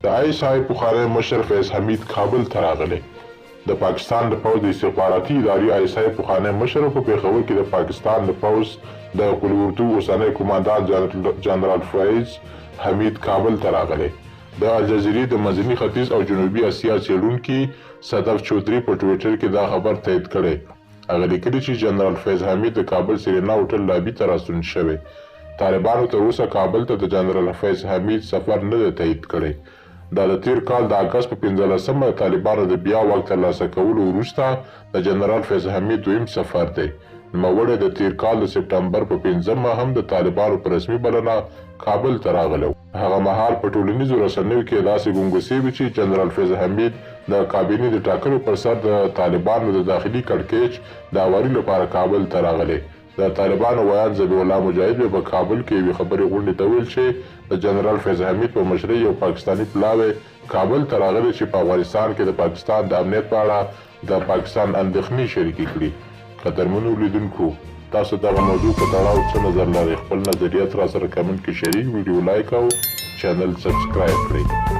د آی اس آی پخوانی مشر فیض حمید کابل ته راغلی. د پاکستان د پوځ د استخباراتي ادارې آی اس آی پخوانی مشر او په پېښور کې د پاکستان د پوځ د قول اردو اوسنی قوماندان جنرال فیض حمید کابل ته راغلی. د الجزیرې د منځني ختیځ او جنوبي اسیا څېړونکي صدف چودري په ټویټر کې دا خبر تایید کړی. هغه لیکلي چې جنرال فیض حمید د کابل سرینا هوټل لابي ته راستون شوی. طالبانو تر اوسه کابل ته د جنرال فیض حمید سفر نه دی تایید کړی. دا د تېر کال د اګست په 15مه د طالبانو د بیا واک ترلاسه کولو وروسته د جنرال فیض حمید دویم سفر دی. نوموړی د تېر کال د سپټمبر په 5مه هم د طالبانو په رسمي بلنه کابل ته راغلی و. هغه مهال په ټولنیزو رسنیو کې داسې ګنګوسې وې چې جنرال فیض حمید د کابینې د ټاکلو پر سر د طالبانو د داخلي کړکېچ د اواري لپاره کابل ته راغلی. د طالبانو ویاند ذبیح الله مجاهد بیا په کابل کې یوې خبري غونډې ته وویل چې د جنرال فیض حمید په مشرۍ یو پاکستاني پلاوی کابل ته راغلی چې په افغانستان کې د پاکستان د امنیت په اړه د پاکستان اندېښنې شریکې کړي. قدرمنو لیدونکو تاسو دغه موضوع په تړاو څه نظر لرئ؟ خپل نظریات راسره کمنټ کې شریک، ویډیو لایک او چینل سبسکرایب کړئ.